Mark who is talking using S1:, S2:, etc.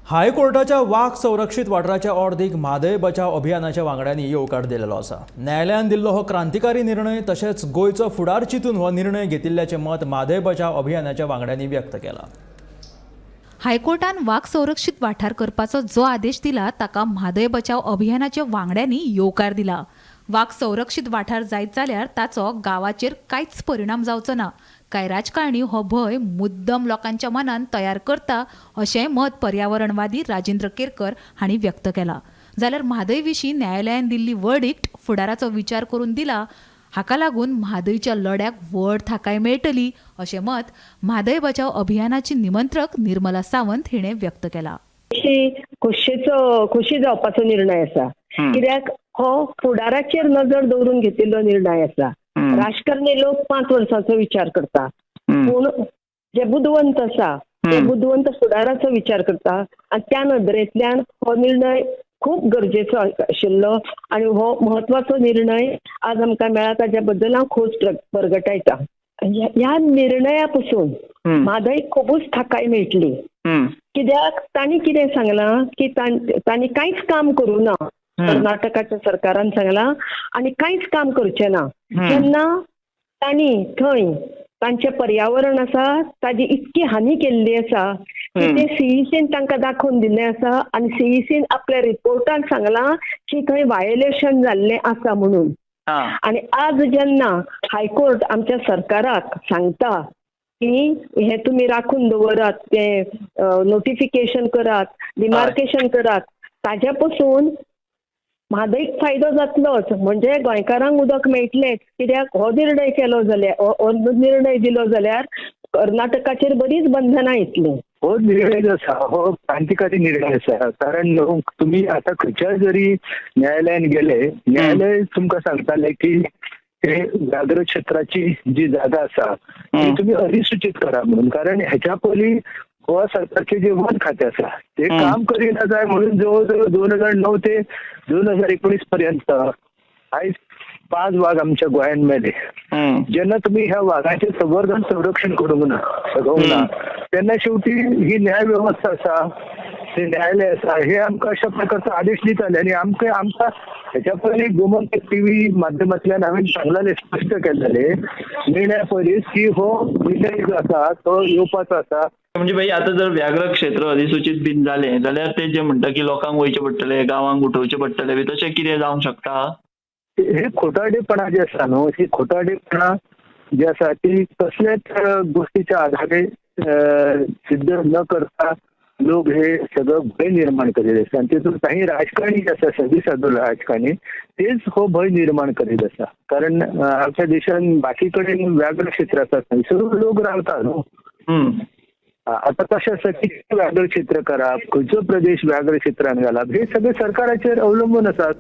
S1: हायकोर्टाच्या वाग संरक्षीत वाठाराच्या ऑर्दीक म्हादय बचाव अभियानाच्या वांगड्यांनी येवकार दिलेलो आसा. न्यायालयान दिल्लो हो क्रांतिकारी निर्णय तशेंच गोंयचो फुडार चिंतून हो निर्णय घेतिल्ल्याचें मत म्हादय बचाव अभियानाच्या वांगड्यांनी व्यक्त केलां.
S2: हायकोर्टान वाग संरक्षीत वाठार करपाचो जो आदेश दिला ताका म्हादय बचाव अभियानाच्या वांगड्यांनी येवकार दिला. वाग संरक्षीत वाठार जायत जाल्यार ताचो गांवाचेर कांयच परिणाम जावचो ना. कांय राजकारणी हो भंय मुद्दम लोकांच्या मनांत तयार करता अशेंय मत पर्यावरणवादी राजेंद्र केरकर हांणी व्यक्त केलां. जाल्यार म्हादय विशीं न्यायालयान दिल्ली वर्डिक्ट फुडाराचो विचार करून दिला, हाका लागून म्हादयच्या लढ्याक व्हड थाकाय मेळटली अशें मत म्हादय बचाव अभियानाची निमंत्रक निर्मला सावंत हिणें व्यक्त केलां.
S3: अशी खोशयेचो खोशी जावपाचो निर्णय आसा, कित्याक हो फुडाराचेर नजर दवरून घेतिल्लो निर्णय आसा. राजकारणी लोक 5 वर्सांचो विचार करता, पूण जे बुदवंत आसा ते बुदवंत फुडाराचो विचार करता आनी त्या नदरेंतल्यान हो निर्णय खूब गरजेचो आशिल्लो आनी हो म्हत्वाचो निर्णय आज आमकां मेळ्ळा, ताच्या बद्दल हांव खोस परगटायता. ह्या निर्णया पसून म्हादय खुबूच थाकाय मेळटली, कित्याक तांणी कितें सांगलां की तांणी कांयच काम करूं ना, कर्नाटकाच्या सरकारान सांगलां आनी कांयच काम करचें ना. तेन्ना तांणी थंय तांचें पर्यावरण आसा ताजी इतकी हानी केल्ली आसा की ते सीईसीन तांकां दाखोवन दिल्लें आसा आनी सीईसीन आपल्या रिपोर्टान सांगलां की थंय वायोलेशन जाल्लें आसा म्हणून. आनी आज जेन्ना हायकोर्ट आमच्या सरकाराक सांगता की हें तुमी राखून दवरात, तें नोटिफिकेशन करात, डिमार्केशन करात, ताज्या पसून म्हादयक फायदो जातलोच, म्हणजे गोंयकारांक उदक मेळटलेंच. कित्याक हो निर्णय केलो जाल्यार, हो निर्णय दिलो जाल्यार कर्नाटकाचेर बरीच बंधनां येतलीं.
S4: हो निर्णय जो आसा हो क्रांतिकारी निर्णय आसा, कारण तुमी आतां खंयच्याय जरी न्यायालयान गेले, न्यायालय तुमकां सांगताले की हे व्याघ्र क्षेत्राची जी जागा आसा ती तुमी अधिसूचीत करा म्हणून, कारण ह्याच्या पयलीं गोवा सरकारचे जे वन खाते आसा ते काम करिना जाय म्हणून जवळ जवळ 2009 ते 2019 पर्यंत आयज 5 वाग आमच्या गोंयांत मेले. जेन्ना तुमी ह्या वागाचें संवर्धन संरक्षण करूंक ना, सगोवंक ना, तेन्ना शेवटी ही न्याय वेवस्था आसा, हे न्यायालय आसा, हे आमकां अशा प्रकारचो आदेश दिताले. आनी आमकां आमकां हेच्या पयलीं गोमंतक टीव्ही माध्यमांतल्यान हांवें सांगलेलें, स्पश्ट केल्लें निर्णया पयलींच की हो निर्णय जो आसा तो येवपाचो आसा.
S5: म्हणजे भाई आता जर व्याघ्र क्षेत्र अधिसूचित बीन जालें जाल्यार ते जे म्हणटा की लोकांक वयचें पडटलें, गांवांक उठोवचें पडटलें बी, तशें कितें जावंक शकता?
S4: हे खोटारडेपणा जे आसा न्हू, ही खोटारडेपणा जी आसा ती कसल्याच गोष्टीच्या आधारे सिद्ध न करता लोक हे सगळं भंय निर्माण करीत आसा. आनी तितून काही राजकारणी जे आसा, सगळी सादूर राजकारणी, तेच हो भंय निर्माण करीत आसा. कारण आमच्या देशान बाकी कडेन व्याघ्र क्षेत्र आसा, थंयसर लोक रावता न्हू. आता कशें आसा की व्याघ्र क्षेत्र करप, खंयचो प्रदेश व्याघ्र क्षेत्रान घालप, हे सगळें सरकाराचेर अवलंबून आसा.